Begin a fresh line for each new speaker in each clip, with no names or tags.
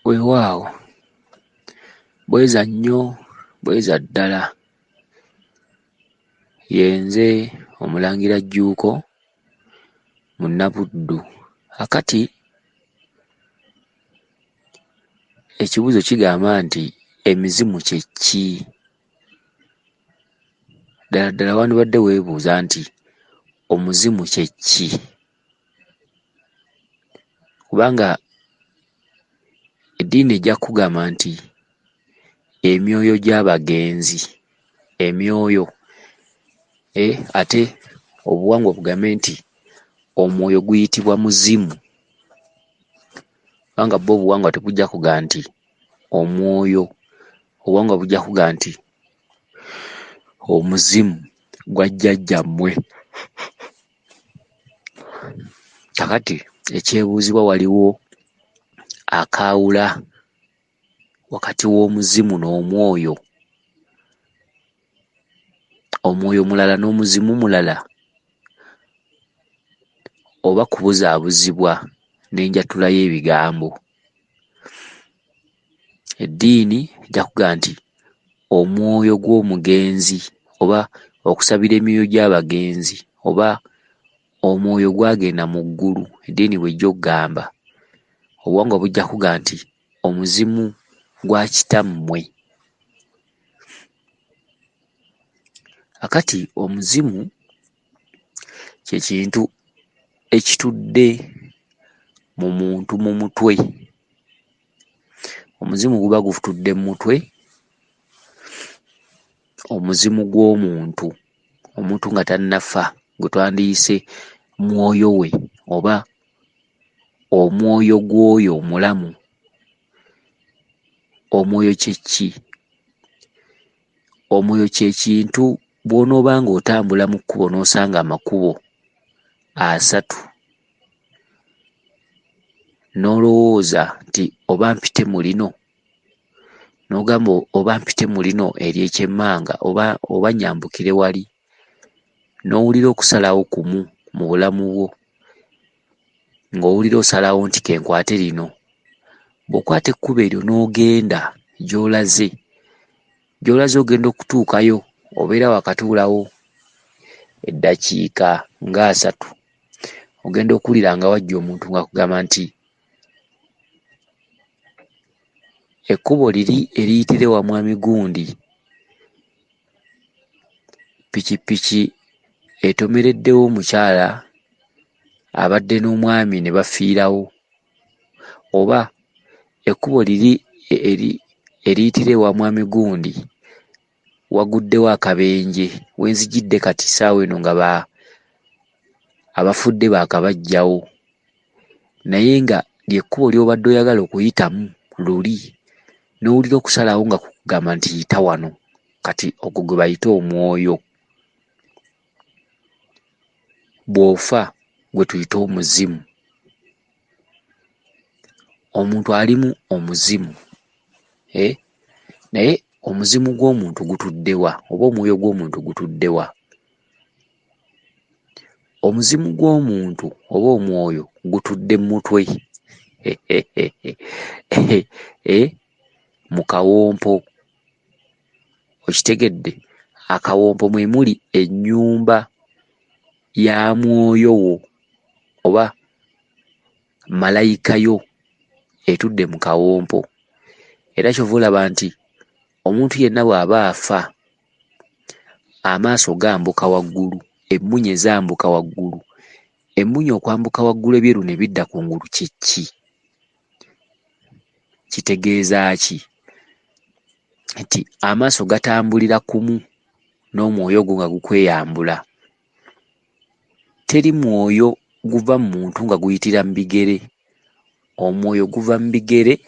Weewaawo bweza nnyo bweza ddala. Yenze Omulangira Jjuuko Munnabuddu. Kaakati ekibuuzo kigamba nti emizimu kye ki? Ddala ddala wandibadde weebuuza nti omuzimu kye ki? Kubanga eddiini ejja kukugamba nti emyoyo gy'abagenzi, emyoyo ate obuwangwa bugambe nti omwoyo guyitibwa muzimu. Kubanga bwo obuwangwa tebujja kugamba nti omwoyo, obuwangwa bujja kugamba nti omuzimu gwa jjajjammwe. Kaakati ekyebuuzibwa waliwo akaawula wakati w'omuzimu n'omwoyo? Omwoyo mulala n'omuzimu mulala? Oba kubuzaabuzibwa n'enjatula y'ebigambo? Eddiini ejja kugamba nti omwoyo gw'omugenzi oba okusabira emyoyo gy'abagenzi oba omwoyo gwagenda mu ggulu, eddiini bw'ejja okugamba. Obuwangwa bujja kugamba nti omuzimu gwa kitammwe. Kaakati omuzimu kye kintu ekitudde mu muntu mu mutwe. Omuzimu guba gutudde mu mutwe, omuzimu gw'omuntu, omuntu nga tannafa gwe twandiyise mwoyo we oba omwoyo gw'oyo omulamu. Omwoyo kye ki? Omwoyo kye kintu bw'onooba ng'otambula mu kkubo n'osanga amakubo asatu n'olowooza nti oba mpite mu lino, n'ogamba oba mpite mu lino ery'ekyemmanga oba oba nnyambukire wali, n'owulira okusalawo kumu mu bulamu bwo ng'owulira osalawo nti ke nkwate lino. Bw'okwata ekkubo eryo n'ogenda gy'olaze, gy'olaze ogenda okutuukayo obeera waakatuulawo eddakiika nga asatu, ogenda okuwulira nga wajja omuntu ng'akugamba nti ekkubo liri eriyitira ewa mwami gundi, ppikipiki etomereddewo omukyala abadde n'omwami ne bafiirawo oba ekkubo liri eriyitira ewa mwami gundi waguddewo akabenje we nzijidde kati ssaawa eno nga ba abafudde baakabaggyawo naye nga ly'ekkubo ly'obadde oyagala okuyitamu luli n'owulira okusalawo nga kukugamba nti yita wano kati ogwo gwe bayita omwoyo. Bw'ofa gwe tuyita omuzimu. Omuntu alimu omuzimu naye omuzimu gw'omuntu gutudde wa oba omwoyo gw'omuntu gutudde wa? Omuzimu gw'omuntu oba omwoyo gutudde mu mutwe mu kawompo. Okitegedde? Akawompo mwe muli ennyumba ya mwoyo wo oba malayika yo etudde mu kawompo. Era ky'ova olaba nti omuntu yenna bw'aba afa amaaso gambuka waggulu, emmunye zambuka waggulu. Emmunye okwambuka waggulu ebyeru ne bidda kungulu kye ki? Kitegeeza ki? Nti amaaso gatambulira kumu n'omwoyo ogwo nga gukweyambula. Teri mwoyo guva mu muntu nga guyitira mu bigere. Omwoyo guva mu bigere,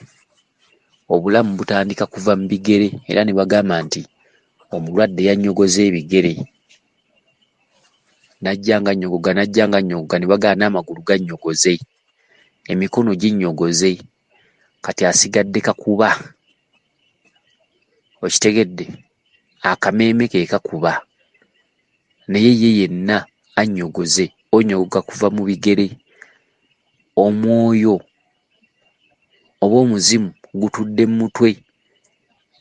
obulamu butandika kuva mu bigere era ne bagamba nti omulwadde yannyogoze ebigere. N'ajja ng'annyogoga n'ajja ng'annyogoga ne bagamba n'amagulu gannyogoze, emikono ginnyogoze, kati asigadde kakuba. Okitegedde? Akameeme ke kakuba naye ye yenna annyogoze, onnyogoga kuva mu bigere. Omwoyo oba omuzimu gutudde mu mutwe,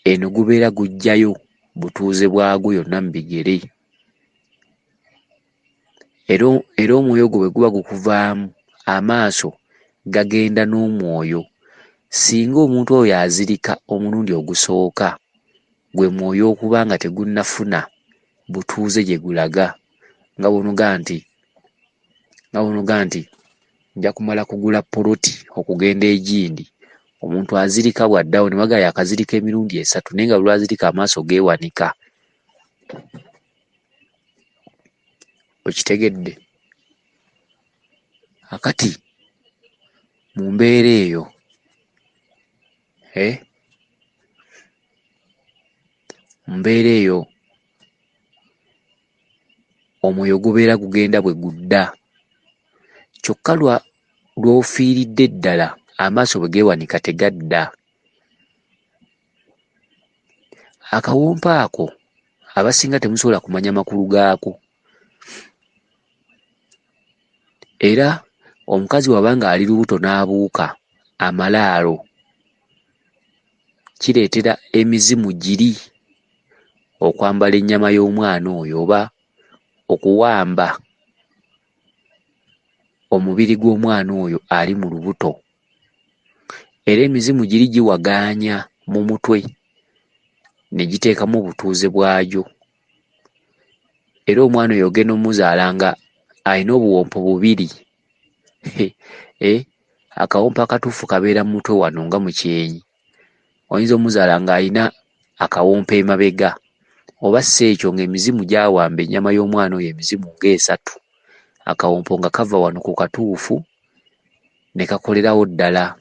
eno gubeera guggyayo butuuze bwagwo yonna mu bigere. Era omwoyo gwo bwe guba gukuvaamu, amaaso gagenda n'omwoyo. Singa omuntu oyo azirika omulundi ogusooka, gwe mwoyo okuba nga tegunnafuna butuuze gye gulaga, nga bw'onogaa nti nja kumala kugula poloti okugenda egindi, omuntu azirika bw'addawo ne bagamba yaakazirika emirundi 3, naye nga lw'azirika amaaso geewanika. Okitegedde? Akati mu mbeera eyo, mu mbeera eyo omwoyo gubeera gugenda bwe gudda. Kyokka lw'ofiiridde ddala amaaso bwe geewanika tegadda. Akawompo ako abasinga temusobola kumanya makulu gaako. Era omukazi bw'aba ng'ali lubuto n'abuuka amalaalo, kireetera emizimu giri okwambala ennyama y'omwana oyo oba okuwamba omubiri gw'omwana oyo ali mu lubuto. Era emizimu giri giwagaanya mu mutwe ne giteekamu obutuuze bwagyo. Era omwana oyo ogenda omuzaala nga alina obuwompo bubiri. Akawompo akatuufu kabeera mu mutwe wano nga mu kyenyi. Oyinza omuzaala ng'alina akawompo emabega, oba si ekyo ng'emizimu gyawamba ennyama y'omwana oyo emizimu ng'esatu. Akawompo nga kava wano ku katuufu ne kakolerawo ddala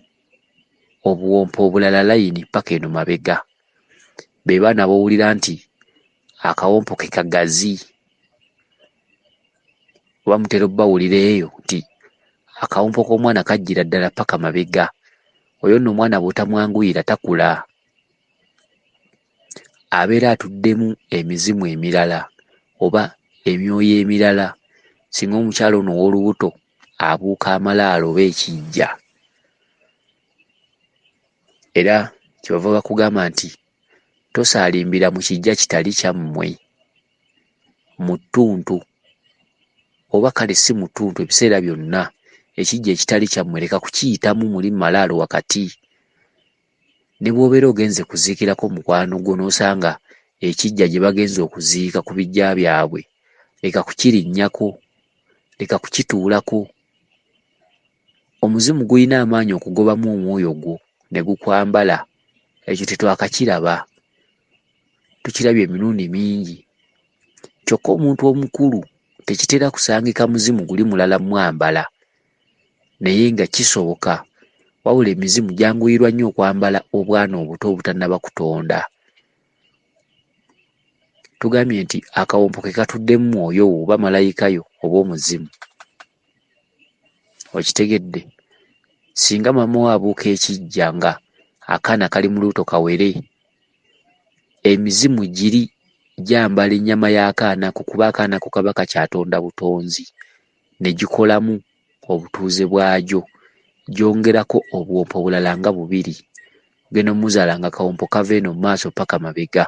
obuwompo obulala layini ppaka eno mabega. Be baana b'owulira nti akawompo ke kagazi, oba mutera obbawulira eyo nti akawompo k'omwana kajjira ddala ppaka mabega. Oyo nno omwana bw'otamwanguyira takula, abeera atuddemu emizimu emirala oba emyoyo emirala. Singa omukyala ono ow'olubuto abuuka amalaalo oba ekijja. Era kyebava bakugamba nti tosaalimbira mu kijja kitali kyammwe mu ttuntu, oba kale si mu ttuntu ebiseera byonna, ekijja ekitali kyammwe leka kukiyitamu muli mu malaalo wakati. Ne bw'obeera ogenze kuziikirako mukwano gwo n'osanga ekijja gye bagenze okuziika ku bijja byabwe, leka kukirinnyako, leka kukituulako. Omuzimu gulina amaanyi okugobamu omwoyo gwo ne gukwambala. Ekyo tetwakakiraba, tukirabye emirundi mingi. Kyokka omuntu omukulu tekitera kusangika muzimu guli mulala mwambala, naye nga kisoboka. Wabula emizimu gyanguyirwa nnyo okwambala obwana obuto obutannaba kutonda. Tugambye nti akawompo ke katuddemu mwoyo wo oba malayika yo oba omuzimu. Okitegedde? Singa maama wo abuuka ekijja nga akaana kali mu lubuto kawere, emizimu giri gyambala ennyama y'akaana ako, kuba akaana ako kaba kakyatonda butonzi, ne gikolamu obutuuze bwagyo, gyongerako obuwompo obulala nga bubiri. Ogenda omuzaala nga akawompo kava eno mu maaso ppaka mabega.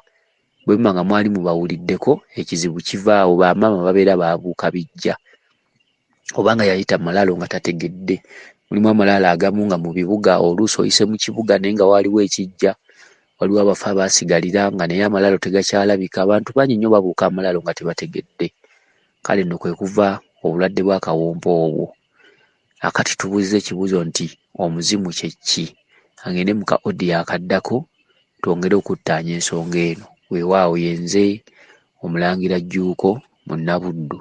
Bwe muba nga mwali mubawuliddeko, ekizibu kivaawo, bamaama babeera baabuuka bijja, oba nga yayita mu malaalo nga tategedde. Mulimu amalaalo agamu nga mu bibuga, oluusi oyise mu kibuga naye nga waaliwo ekijja, waliwo abafu abaasigalira nga naye amalaalo tegakyalabika. Abantu bangi nnyo babuuka amalaalo nga tebategedde. Kale nno kwe kuva obulwadde bw'akawompo obwo. Akati tubuuzizza ekibuuzo nti omuzimu kye ki? Agende mu ka audio akaddako twongere okuttaanya ensonga eno. Weewaawo ye nze Omulangira Jjuuko Munnabuddu.